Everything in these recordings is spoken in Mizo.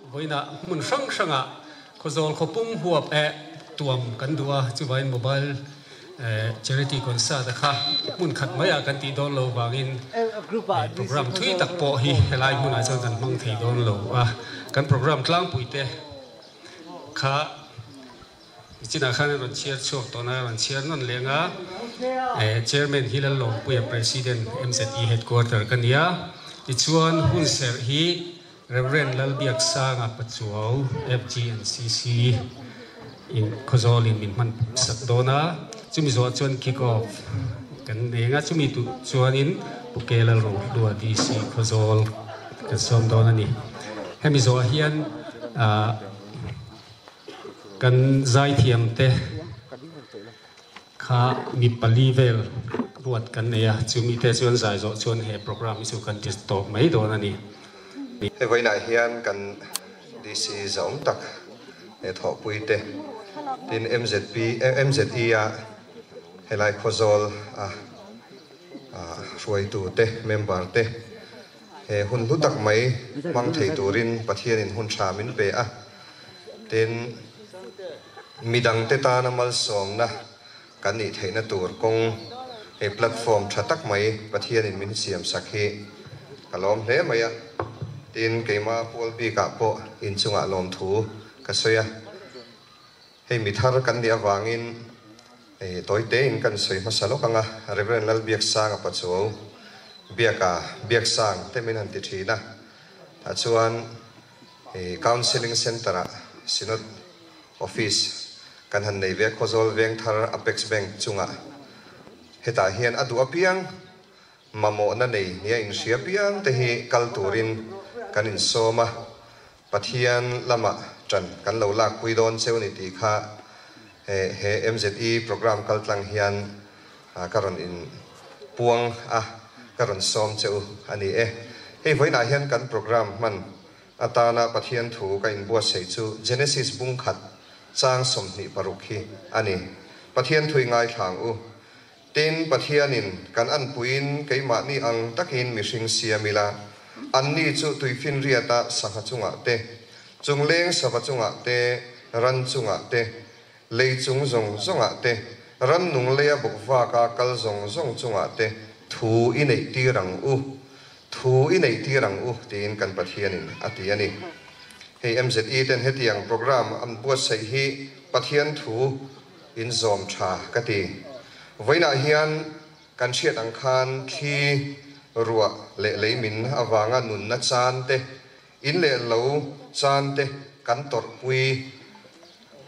Vawiinah hmun hrang hrangah Khawzawl khawpum huap eh tuam kan duh a, chuvain mobile charity concert a kha hmun khat maiah kan tih dawn lo vangin program thui tak pawh hi helai hmunah chuan kan hmang thei dawn lo a, kan program tlangpui te kha Nichinah khan a rawn chhiar chhuak tawh na, a rawn chhiar nawn leng a, Chairman hi Lalawmpuia President MZE Headquarter ka ni a, tichuan hun serh hi Rev. Lalbiaksanga Pachuau FGNCC in Khawzawlin min hman sak dawn a, chumi zawh chuan kick off kan nei ang a, chumi tu chuanin Pu Ke Lalrohlua DC Khawzawl kan sawm dawn a ni. Hemi zawh hian ah. Kan zaithiamte kha mi pali vel ruat kan nei a, chu mite chuan zai zawh chuan he program hi chu kan ti tawp mai dawn a ni. Hei vawiinah hian kan DC zahawm tak leh thawhpuite tin MZP, MZE a helai Khawzawl a hruaitute, member te, He hun hlu tak mai hmang thei turin Pathianin hun tha min pe a, tin, midangte tana malsawmna kan nih theihna tur kawng hei platform tha tak mai Pathianin min siamsak hi ka lawm hle mai a, tin, keima pual bikah pawh inchungah lawmthu ka sawi a. Hei mi thar kan nih avangin tawi tein kan sawi hmasa lawk ang a, Rev. Lalbiaksanga Pachuau, Biaka, Biaksang te min han ti thin a, tah chuan Counselling Centre ah Synod Office kan han nei ve a, Khawzawl Vengthar Apex Bank chungah hetah hian a duh apiang mamawhna nei nia inhria piang te hi kal turin kan insawm a, Pathian lamah ṭan kan lo lakpui dawn cheu ni tih kha he MZE program kaltlang hian ka rawn in puang a, ka rawn sawm che u a ni e. Hei vawiinah hian kan program hman atana Pathian thu ka inbuatsaih chu Genesis bung khat chang 26 hi a ni. Pathian thui ngaithla ang u. Tin, Pathianin kan anpuiin keimahni ang takin mihring siam ila, anni chu tuifinriata sangha chungah te, chungleng sava chungah te, ran chungah te, lei chung zawng zawngah te, rannung leia bawkvaka kal zawng zawng chungah te thu i neihtir ang u, thu i neihtir ang u, tiin kan Pathianin a ti a ni. Hei MZE ten hetiang programme an buatsaih hi Pathian thu In zawm tha ka ti. Vawiinah hian kan hriat ang khan thli, ruah leh leimin avanga nunna chan te, in leh lo chan te kan tawrhpui.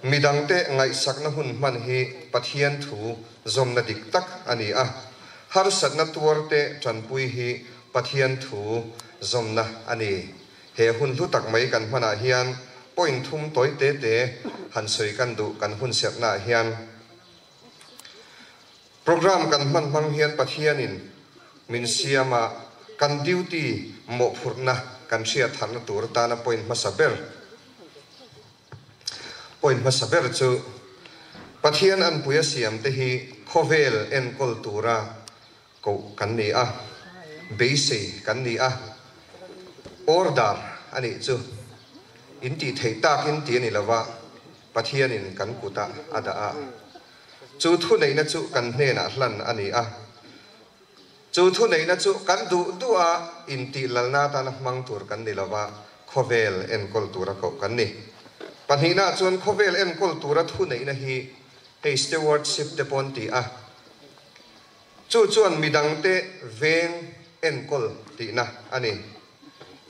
Midangte ngaihsakna hun hman hi Pathian thu zawmna dik tak a ni a. Harsatna tuarte tanpui hi Pathian thu zawmna a ni. He hun hlu tak mai kan hmanah hian point thum tawi te te han sawi kan duh kan hun serhnaah hian. Program kan hman hmang hian Pathianin min siam a, kan duty mawhphurhna kan hriat tharna tur atana point hmasa ber point hmasa ber chu Pathian anpui a siam te hi khawvel enkawl tura Koh kan ni a, beisei kan ni a, order a nih chu in tih theih takin ti a ni lova, Pathianin kan kutah a dah a. Chu thuneihna chu kan hnenah hlan a ni a. Chu thuneihna chu kan duh duh a intih lalna atana hmang tur kan ni lova, khawvel enkawl tura koh kan ni. Pahnihnaah chuan khawvel enkawl tura thuneihna hi hei stewardship te pawh an ti a. Chu chuan midangte veng enkawl tihna a ni.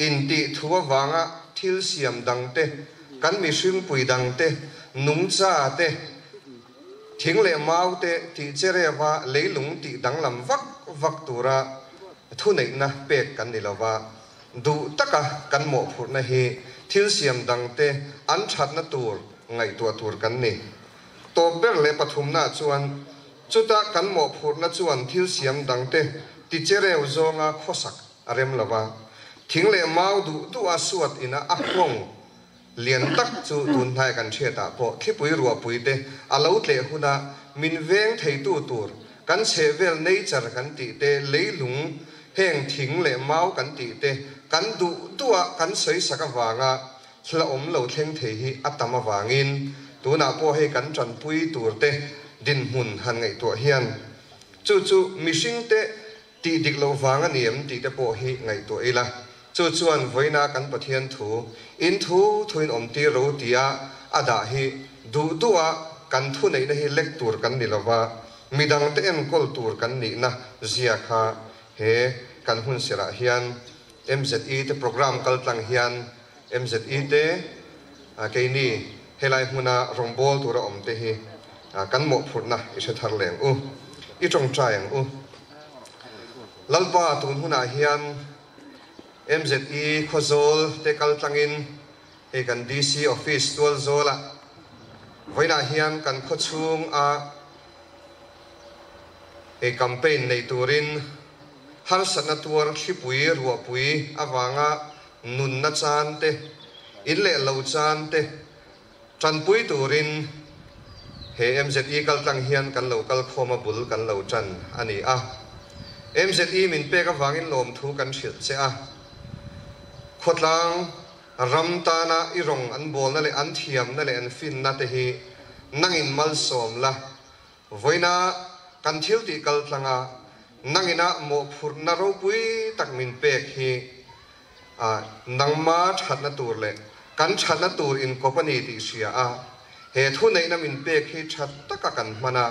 Intih thu avanga thil siam dangte, kan mihringpui dangte, nungcha te, thing leh mau te tih chereva leilung tih danglam vak vak tura thuneihna pek kan ni lova, duh taka kan mawhphurhna hi thil siam dangte an thatna tur ngaihtuah tur kan ni. Tawp ber leh pathumnaah chuan Chuta kan mawhphurhna chuan thil siam dangte tichereu zawnga khawsak a rem lo va, thing leh mau duh duha suat ina a nghawng lian tak chu tun hnai kan hriatah pawh thlipui ruahpui te a lo tleh huna min veng theitu tur kan chhehvel nature kan tih te, leilung heng thing leh mau kan tih te kan duh duha kan sawisak avanga. Thil a awm lo thleng thei hi a tam avangin tunah pawh hei kan tanpui turte dinhmun han ngaihtuah hian chu chu mihringte tih dik loh vang a ni em tih te pawh hi ngaihtuah ila. Chu chuan vawiina kan Pathian thu, in thu thuin awm tir ro tia a dah hi duh duha kan thuneihna hi lek tur kan ni lova, midangte enkawl tur kan nihna zia kha he kan hunserh ah hian MZE te programme kaltlang hian MZE te keini helai hmuna rawngbâwl tura awm te hi kan mawhphurhna i hre thar leh ang u, i tawngtai ang u. Lalpa tun hunah hian MZE Khawzawl te kaltlangin hei kan DC Office Tualzawlah vawiinah hian kan khawchhung a hei campaign nei turin harsatna tuar thlipui ruahpui avanga nunna chan te, in leh lo chan te tanpui turin he MZE kaltlang hian kan lo kal khawm a bul kan lo tan a ni a. MZE min pek avangin lawmthu kan hrilh che a. Khawtlang ram tana i rawng an bawlna leh an thiamna leh an finna te hi nangin malsawm la, Vawiina kan thil tih kal tlanga nangina mawhphurhna ropui tak min pek hi nangma thatna tur leh kan thatna tur inkawp a ni tih hria a, he thuneihna min pek hi tha taka kan hman a,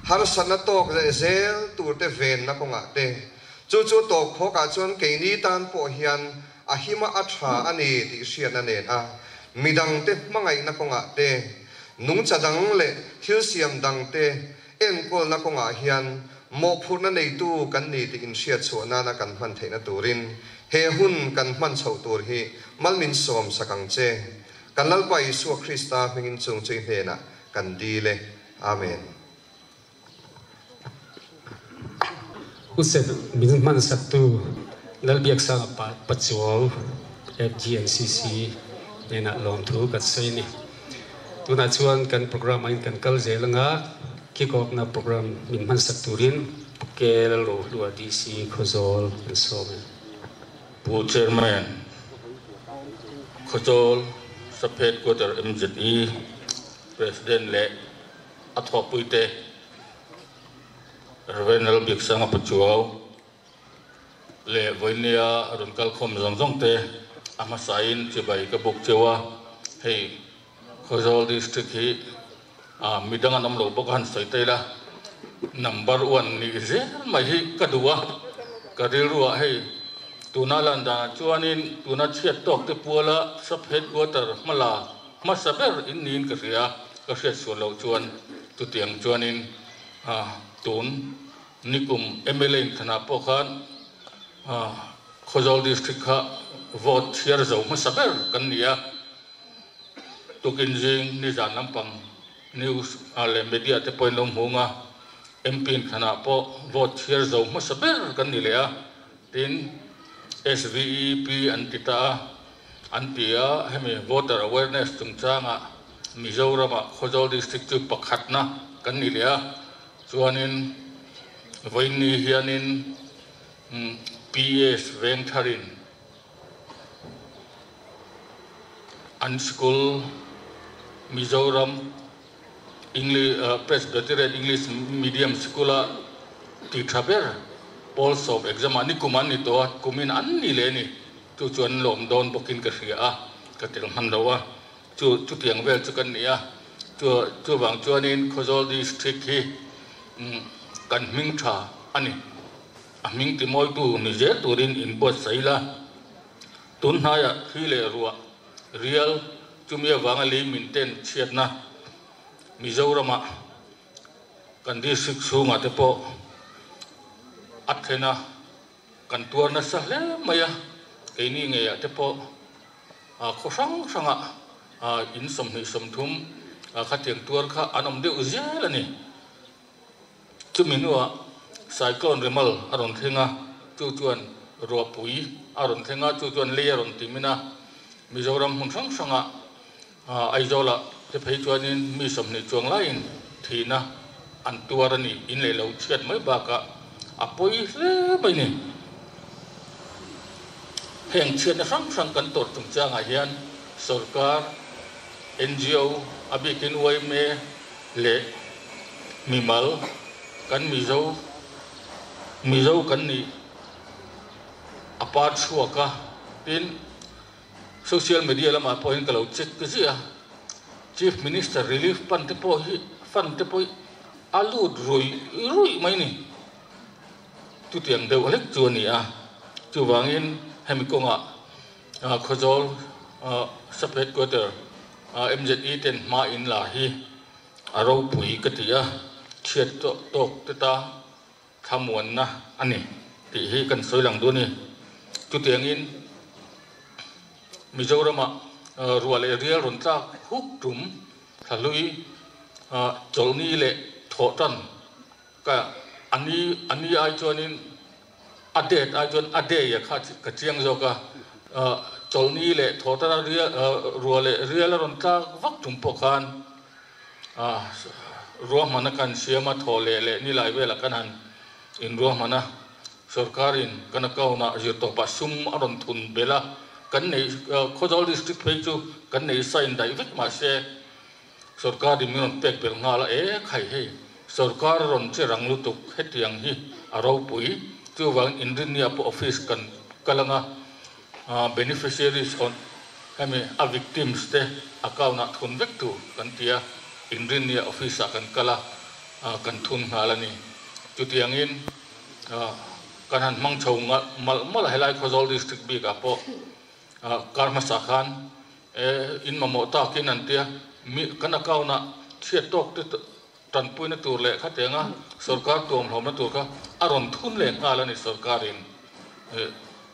harsatna tawk leh zel turte venna kawngah te, chu chu tawpkhawkah chuan keini tan pawh hian a hima a tha a ni tih hriatna nen a, midangte hmangaihna kawngah te, nungcha dang leh thil siam dangte enkawlna kawngah hian mawhphurhna neitu kan ni tih inhriat chhuah nana kan hman theihna turin he hun kan hman chhoh tur hi mal min sawm sak ang che. Kan Lalpa Isua Krista hmingin chung chu i hnenah kan dil e. Amen. Hussein min hmansaktu Lalbiaksanga Pachuau, FGNCC, hnenah lawmthu kan sawi a ni. Tunah chuan kan program angin kan kal zel anga kick off na program min hmansak turin Pu Kel Rohlua DC Khawzawl kan sawm e. Pu Chairman, Khawzawl Sub Headquarter MZE President leh A thawhpuite Rev. Lalbiaksanga Pachuau leh Vawinia rawn kalkhawm zawng zawngte a hmasain chibai ka buk cheu a, hei Khawzawl District hi midang an awm lo bawk a han sawi ta ila, number one nih zel mai hi ka duh a, ka rilruah hei tuna lan danah chuanin tuna chhiat tawk te puala sub headquarter hmala Hmasa ber in niin ka hria, ka hriat sual loh chuan chutiang chuanin tun nikum mla inthlanah pawh khan Khawzawl District kha vote chhiar zo hmasa ber kan ni a, tukin zing nizan lampang news leh media te pawhin lo hmu ang a, MP inthlanah pawh vote chhiar zo hmasa ber kan ni leh a, tin SVEP an ti ta a. An ti a, hemi voter awareness chungchangah Mizoramah Khawzawl District chu pakhatna kan ni leh a, chuanin vawiinni hianin PS Vengtharin an school Mizoram English Presbyterian English Medium School-a ti tha ber pawl sawm exam-ah nikum an ni tawh a, kumin an ni leh a ni. Chu chu an lawm dawn bawkin ka hria a, ka tel hman lo a, chu chutiang vel chu kan ni a, chu chuvang chuanin Khawzawl District hi kan hming tha a ni. A hming timawitu ni zel turin inbuatsaih ila, tun hnaiah thli leh ruah rial chumi avanga lei min ten chhiatna Mizoramah kan district chhungah te pawh a thlen a. Kan tuar nasa hle mai a, keini ngeiah te pawh khaw hrang hrangah in 23 khatiang tuar kha an awm deuh zel a ni. Chumi hnuah cyclone Remal a rawn thleng a, chu chuan ruahpui a rawn thleng a, chu chuan lei a rawn timin a, Mizoram hmun hrang hrangah Aizawlah te phei chuanin mi 20 chuang laiin thihna an tuar a ni, in leh lo chhiat mai bakah a pawi hle mai ni. Heng chhiatna hrang hrang kan tawrh chungchangah hian Sorkar, ngo, a bikin yma leh mimal kan Mizo Mizo kan nih a par chhuak a, tin social media lamah pawhin ka lo check ziah a, Chief Minister Relief Fund te pawh hi fund te pawh hi a lut ruih ruih mai ni. Chutiang deuh hlek chu a ni a, chuvangin hemi kawngah Khawzawl Sub Headquarter MZE ten hma in la hi a ropui ka ti a, chhiat tawk te ta thlamuanna a ni tih hi kan sawi lang duh a ni. Chutiangin Mizoramah ruah leh rial rawn tlak huk tum thlahlui chawlhni leh thawhtan Ka a ni a ni ai chuanin a date ai chuan a day a kha ka chiang zawk a, chawlhni leh thawhtana rial ruah leh rial a rawn tlak vak tum pawh khan ruahmana kan siam a, thaw leh leh ni lai velah kan han inruahman a, sorkarin kan account ah zirtawpah sum a rawn thun belh a, kan nei Khawzawl district phei chu kan nei sign daih vek mahse Sorkar in min rawn pek belh nghal a, e khai hei sorkar a rawn che rang lutuk hetiang hi a ropui, chuvangin inrinnia pawh office kan kal anga beneficiaries on hemi a victims te account ah thun vek tur kan ti a, inrinnia office ah kan kal a kan thun nghal a ni. Chutiangin kan han hmang chho malh malh a helai Khawzawl district bik ah pawh kar hmasa khan E, in mamawh takin an tia, mi kan account ah chhiat tawk te tanpuina tur leh khatianga sorkar tuamhlawmna tur kha a rawn thun leh nghal a ni sorkarin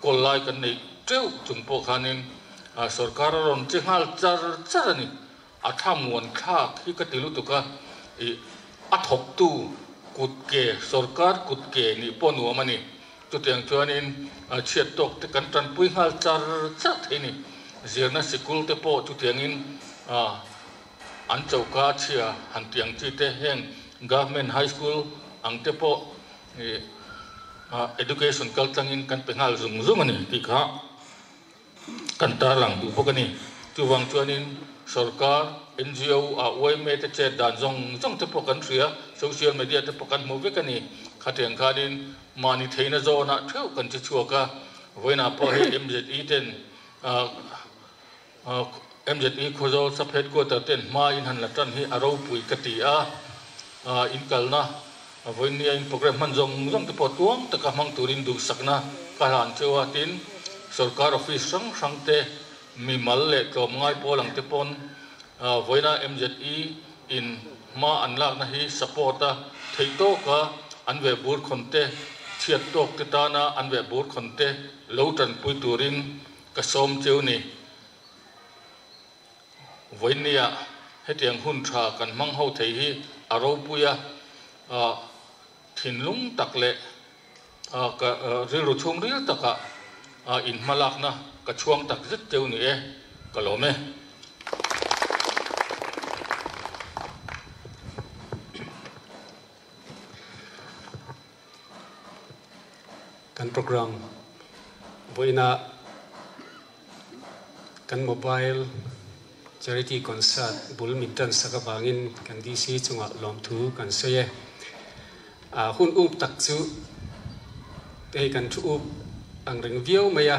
kawl lai kan neih teuh chung pawh khanin sorkar a rawn che nghal char char a ni. A thlamuan thlak hi ka ti lutuk a, i a thawktu kut ke sorkar kut ke nih pawh nuam a ni. Chutiang chuanin chhiat tawk te kan tanpui nghal char char thei ni. Zirna sikul te pawh chutiangin an choka chhia han tih ang chi te heng Government High School ang te pawh education kal tlangin kan pe nghal zung zung a ni tih kha Kan tarlang duh bawk a ni. Chuvang chuanin sorkar, ngo ah yma te chet dan zawng zawng te pawh kan hria, social media te pawh kan hmu vek a ni. Khatiang khanin mahni theihna zawnah theuh kan che chhuak a, vawiinah pawh hei MZE ten MZE Khawzawl Sub Headquarter ten hma in han la tan hi a ropui ka ti a, inkalna Vawinia in programme hman zawng zawng te pawh tuang taka hmang turin duhsakna ka hlan cheu a, tin, sorkar office hrang hrang te, mimal leh tlawmngai pawl ang te pawn vawiina MZE in hma an lakna hi support a theih tawka an veh bur khawn te, chhiat tawk te tana an veh bur khawn te lo tanpui turin ka sawm cheu ni. Vawinia hetiang hun tha kan hmang ho thei hi a ropui a, thinlung tak leh ka rilru chhungril takah inhmalakna ka chhuang tak zet cheu ni e, ka lawm e. Kan program vawiinah kan mobile charity concert bul min tan sak avangin kan DC chungah lawmthu kan sawi e. A hun up tak chu hei kan thu up ang reng viau mai a,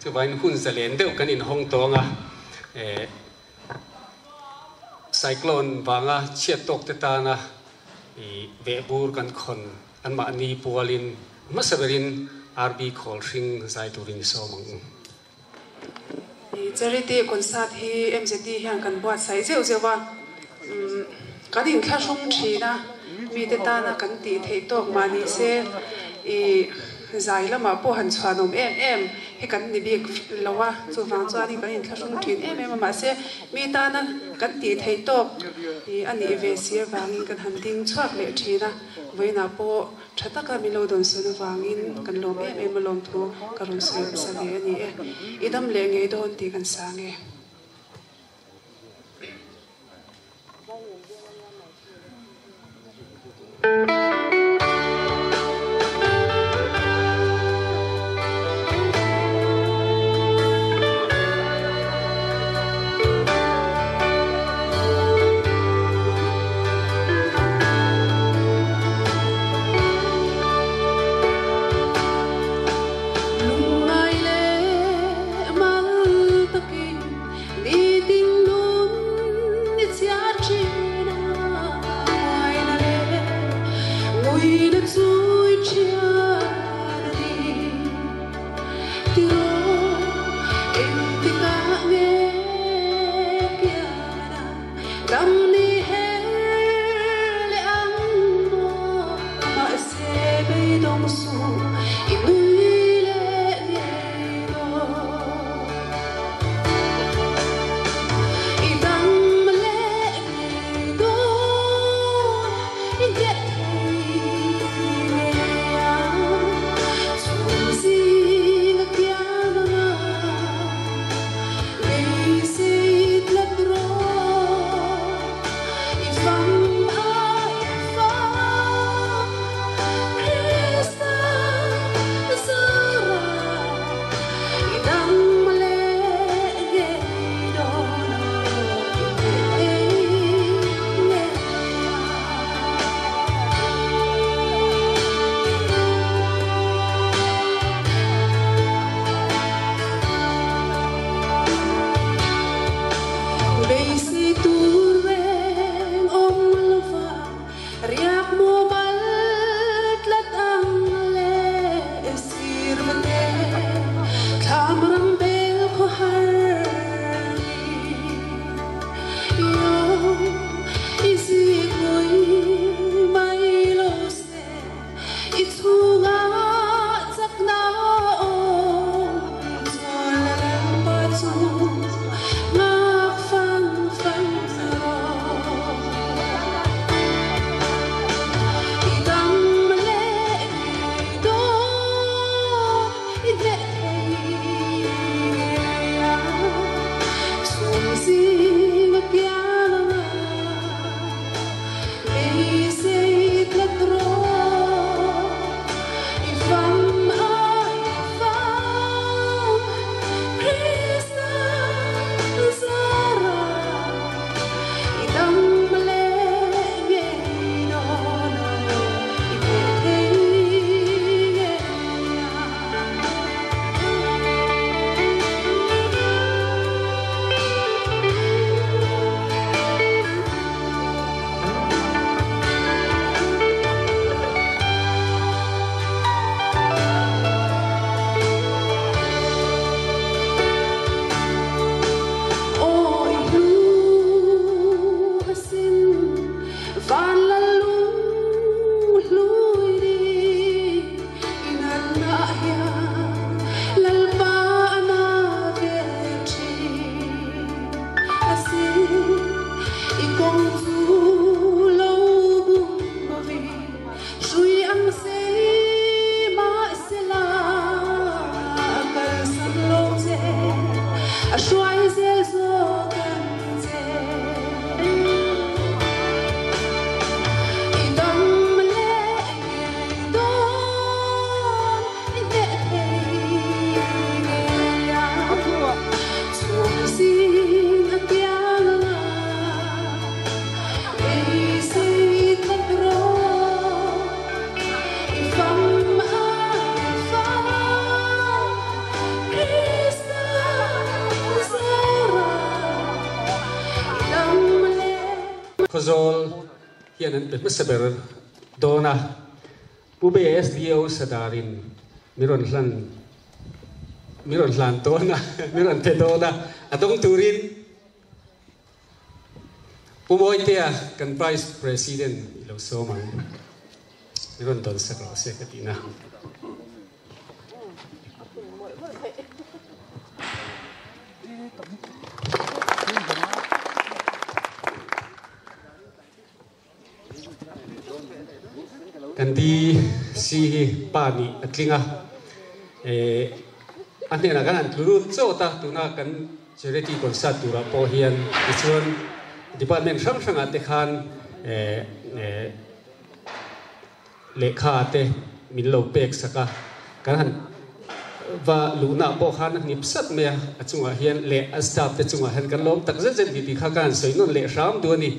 chuvangin hun zalen deuh kan inhawng tawng a, Cyclone vanga chhiat tawk te tana i vehbur kan khawn anmahni pualin hmasa berin RB khawl hring zai turin i sawm ang u. I charity concert hi MZD hian kan buatsaih zeuh zeuh a, kan inthlahrung thin a, mite tana kan tih theih tawk mah ni se i zai lamah pawh han chhuanawm em em hi kan ni bik lo a, chuvang chuanin kan inthlahrung thin em em a, mahse mi tana kan tih theih tawk i a nih ve si avangin kan han ding chhuak leh thin a, vawiinah pawh tha taka min lo dawnsawn avangin kan lawm em em a lawmthu ka rawn sawi hmasa ve a ni e, i dam leh ngei dawn tih kan sang e. Khawzawl hian an pe hmasa ber dawn a, Pu Beia SDO Sadarin mi rawn hlan mi rawn hlan dawn a, mi rawn pe dawn a, a dawng turin Pu Mawitea kan Vice President i lo sawm ang, mi rawn dawn sak rawh se ka tihna. Kan DC hi pa nih a tling a, a hnenah kan han tlu lut chawt a, tuna kan charity concert turah pawh hian tichuan department hrang hrangah te khan lehkha te min lo pek sak a, kan han va luhna pawh khan a hnip sat mai a, a chungah hian leh a staff te chungah hian kan lawm tak zet zet tih tih kha ka han sawi nawn leh hram duh a ni.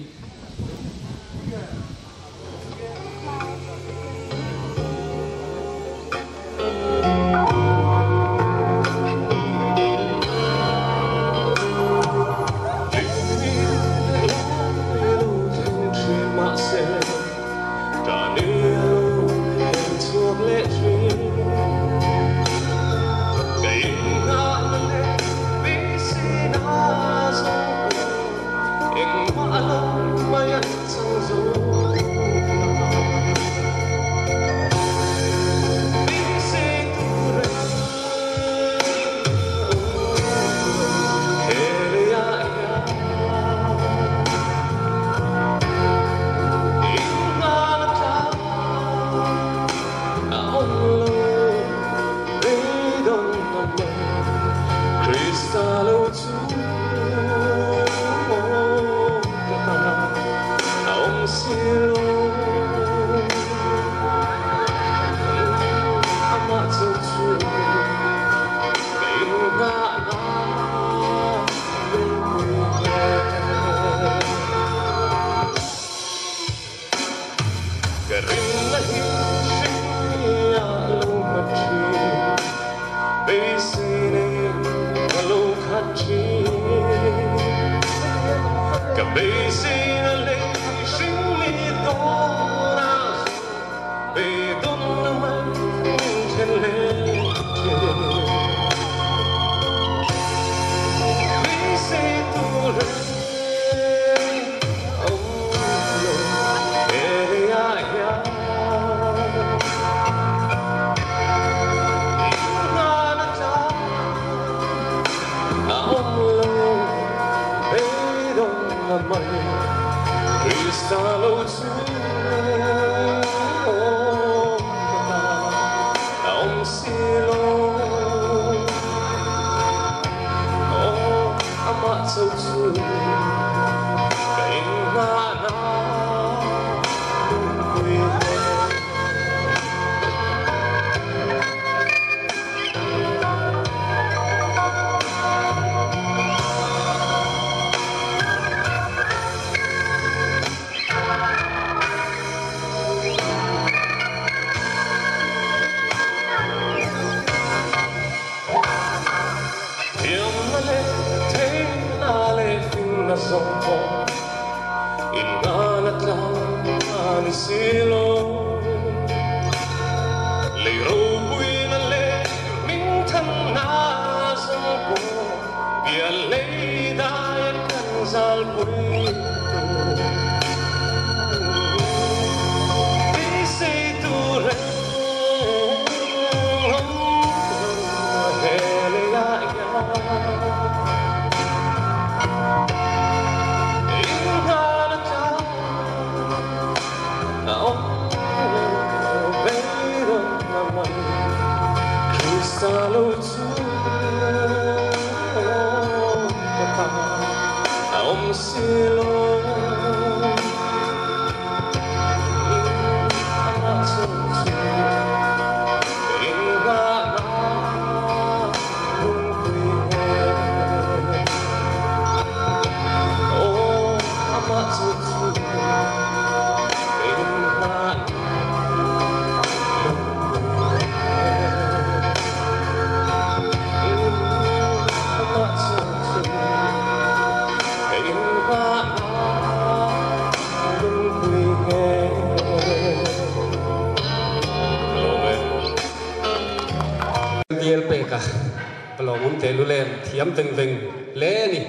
leh lulen thiam veng veng hle a ni.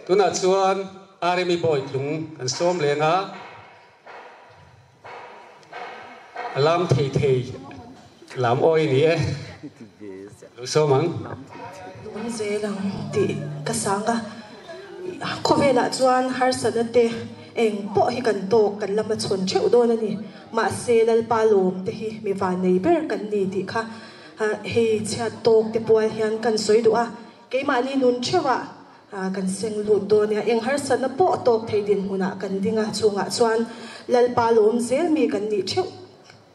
Tunah chuan Rmi Bawitlung kan sawm leng a, a lam thei thei lam awi a ni e. Lo sawm ang. Lung zel ang tih ka sang a, khawvelah chuan harsatna te eng pawh hi kan tawk kan la hmachhawn theuh dawn a ni. Mahse Lalpa lawm te hi mi vannei ber kan ni tih kha hei chhiat tawk te pual hian kan sawi duh a, keimahni nun theuhah kan seng lut dawn nia, eng harsatna pawh tawk thei dinhmunah kan ding a, chungah chuan Lalpa lawm zel mi kan nih theuh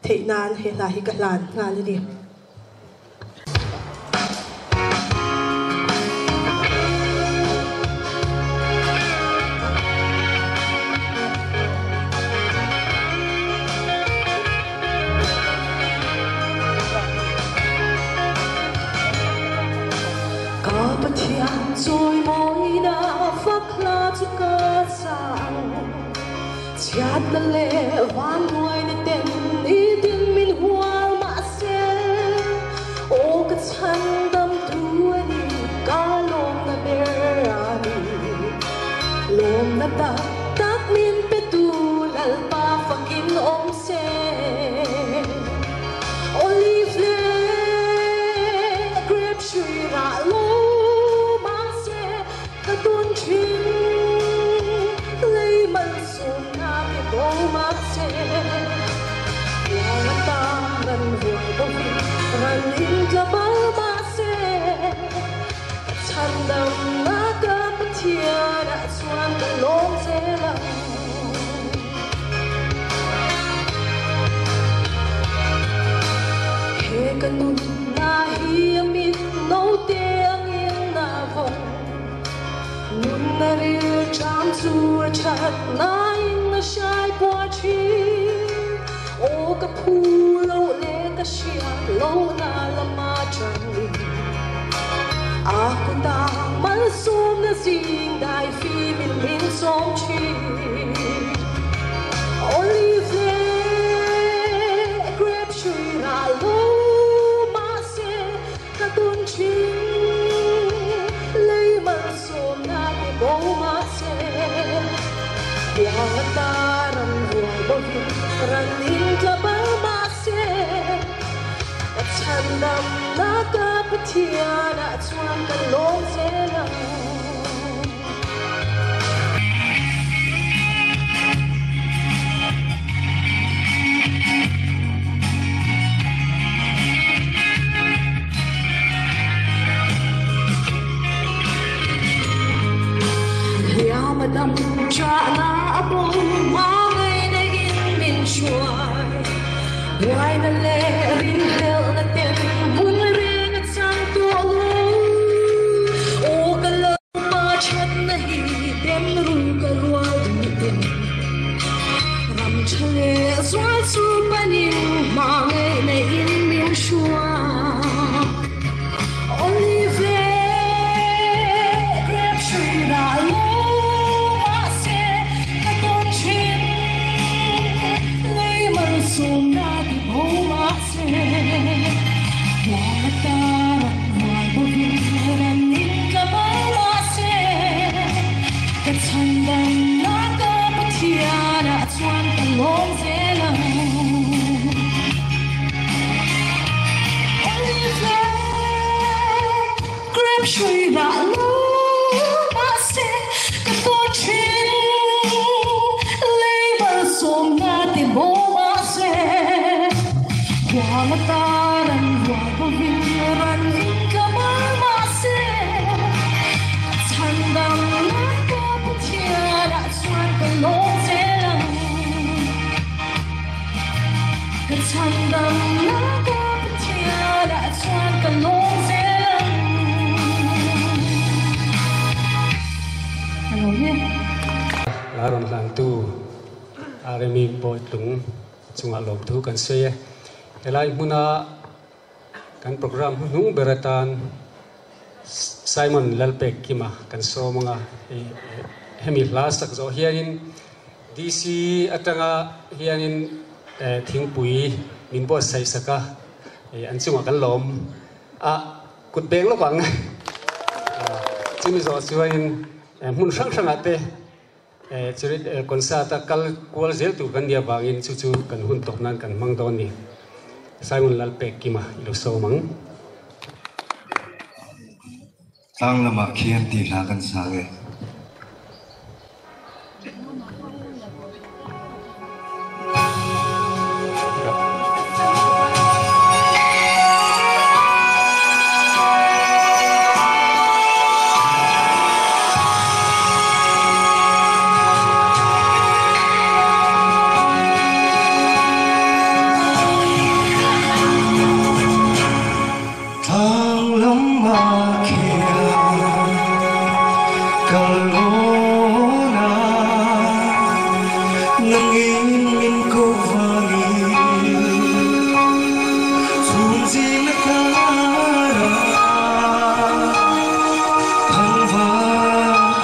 theih nan he hla hi ka hlan nghal a ni. Ka Pathian chawimawina fak hla chu ka sa ang. Chhiatna leh vanduaina ten nitin min hual mahse, aw ka chhandam tu a ni, ka lawmna ber a ni. Lawmna tak tak min pe tu Lalpa fakin awm se. Olive leh grape hrui rah lo mahse, Ka tun thin lei malsawmna te bo mahse, Huang atan ran ruai bawkin ran in tla bal mahse, Ka chhandamna ka Pathianah chuan ka lawm zel ang. He ka nunna hi a mit note angin a vawng. Nunna ril ṭam chu a ṭhat nain a hrai puah ṭhin. Aw ka phu loh leh ka hriat lohna lama ṭangin a kutah malsawmna zing dai fimin min sawm ṭhin. Olive leh grape hrui rah lo mahse Ka tun thin lei malsawmna te bo mahse, Huang atan an ruai lovin ran in tla bal mahse, Ka chhandamna ka Pathianah chuan ka lawm zel ang. Hliam a dam chahna a bo hmangaih neiin min hruai. Buaina leh rinhlelhna ten hmun reng a chang tawh lo. Aw ka lo pa thatna hi dem ru ka rual duh ten. Ram tha leh zual chu panin hmangaih neiin min hruai. Olive leh grape hrui rah lo mahse ka tawn thin. Lei malsawmna ti bo mahse huang atan rual bawkin ran in tla bo mahse ka chhandamna ka Pathianah chuan ka lawm zel ang. Olive leh grape hrui rah lo mahse ka tawn thin. Lei malsawmna ti bo mahse huang atan an rual bawkin ran in tla mal mahse ka chhandamna ka Pathianah chuan ka lawm zel ang. Ka chhandamna ka Pathianah chuan ka lawm zel ang. Ka lawm e. La rawn hlantu Rmi Bawitlung chungah lawmthu kan sawi e. Helai hmuna kan programme hnuhnung ber atan Simon Lalpek Kima kan sawm anga hei hemi hla sak zawh hianin DC atanga hianin thingpui min buatsaih sak a, an chungah kan lawm a kut beng lawk ang. Chumi zawh chuanin hmun hrang hrangah te concert a kal kual zel tur kan nih avangin chu chu kan hun tawp nan kan hmang dawn ni. Simon Lalpekkima i lo sawm ang. Tlang lamah khian tih hla kan sang e. Thlang lamah khian kal awn a, nangin min ko vangin chhun zing a kar a, thangvar a puang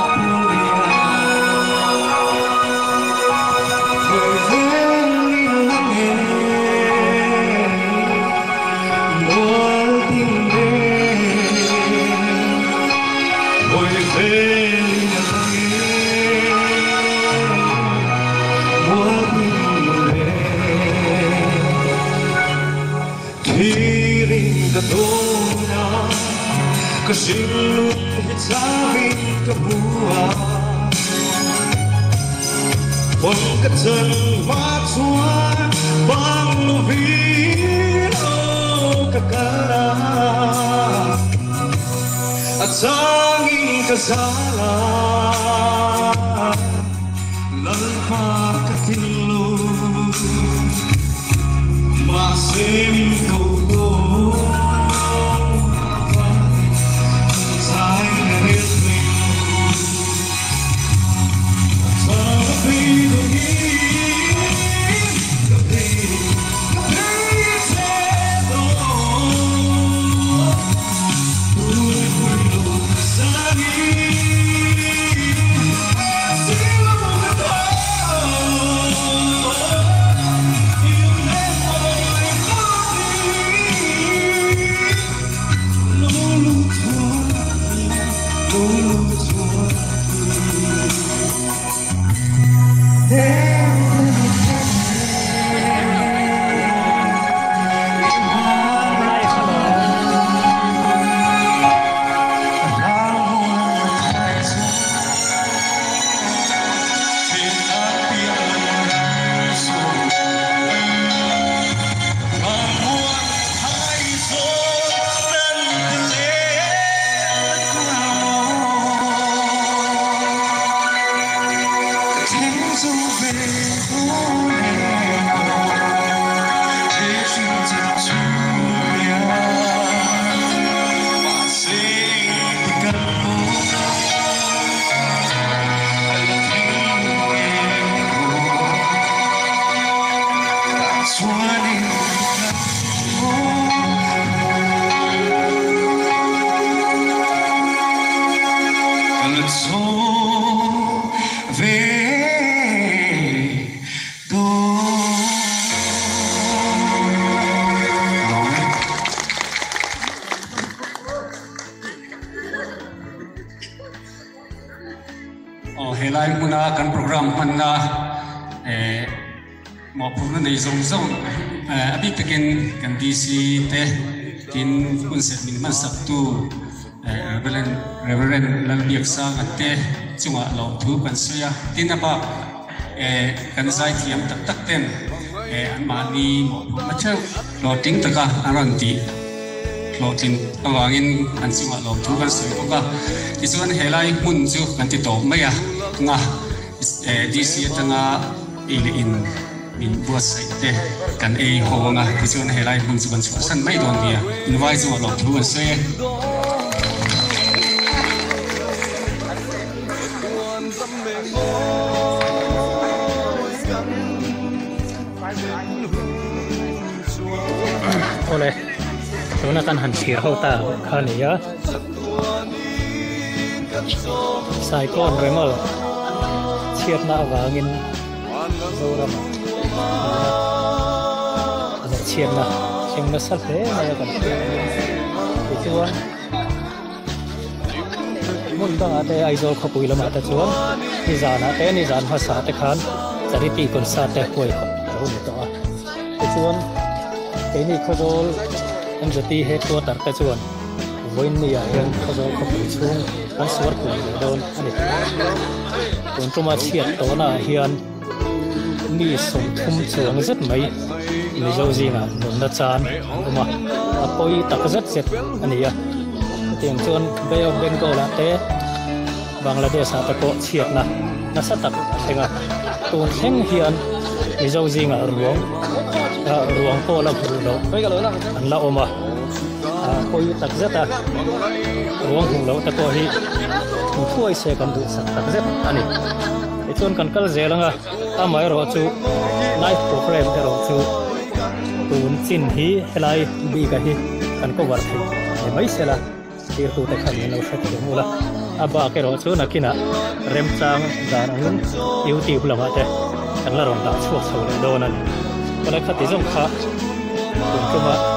ve a, hawi velin a nge. Aw helai hmuna kan program hmanna eh mawhphurhna nei zawng zawng a bik takin kan DC te tin hun set min hmansak tu Reverend Reverend Lalbiaksanga te chungah lawmthu kan sawi a, tin a bak kan zaithiam tak tak ten anmahni mawhphurhna theuh hlawhtling taka an rawn tih hlawhtlin avangin an chungah lawmthu kan sawi bawk a. Tichuan helai hmun chu kan ti tawp mai a, nga DC atanga ei leh in min buatsaih te kan ei ho ang a, tichuan helai hmun chu kan chhuahsan mai dawn nia, invai chungah lawmthu kan sawi e. Awle, tuna kan han thlir ho ta kha ni a. Saikawn Remal chhiatna avangin Zorama tuna chhiatna thleng nasa hle mai a kan hriat a ni. Tichuan hmun. dangah te Aizawl khawpui lamah te chuan nizanah te nizan hmasa te khan charity concert te huaihawt a lo ni tawh a. Tichuan keini Khawzawl MZT headquarter te chuan vawiin ni ah hian Khawzawl khawpui chhung kan suar kual ve dawn a ni. Tun tuma chhiat tawhna ah hian mi 30 chuang zet mai Mizo zingah nunna chan an awm a, a pawi tak zet zet a ni a. Chutiang chuan Bay of Bengal ah te Bangladesh ah te pawh chhiatna nasa tak a thleng a, tun thleng hian Mizo zingah ruang ruang pawh la hmuh loh an la awm a, a pawi tak zet a, ruang hmuh loh te pawh hi thuai se kan duhsak tak zet a ni. Tichuan kan kal zel ang a, amaherawh chu live program erawh chu tun chin hi helai bik-a hi kan cover thei ni mai se la, tirtute khan min lo hre thiam ula. A bak erawh chu nakinah remchang dan angin YouTube lamah te kan la rawn dah chhuak chho leh dawn a ni. Kawlai khati zawng kha tun tuma.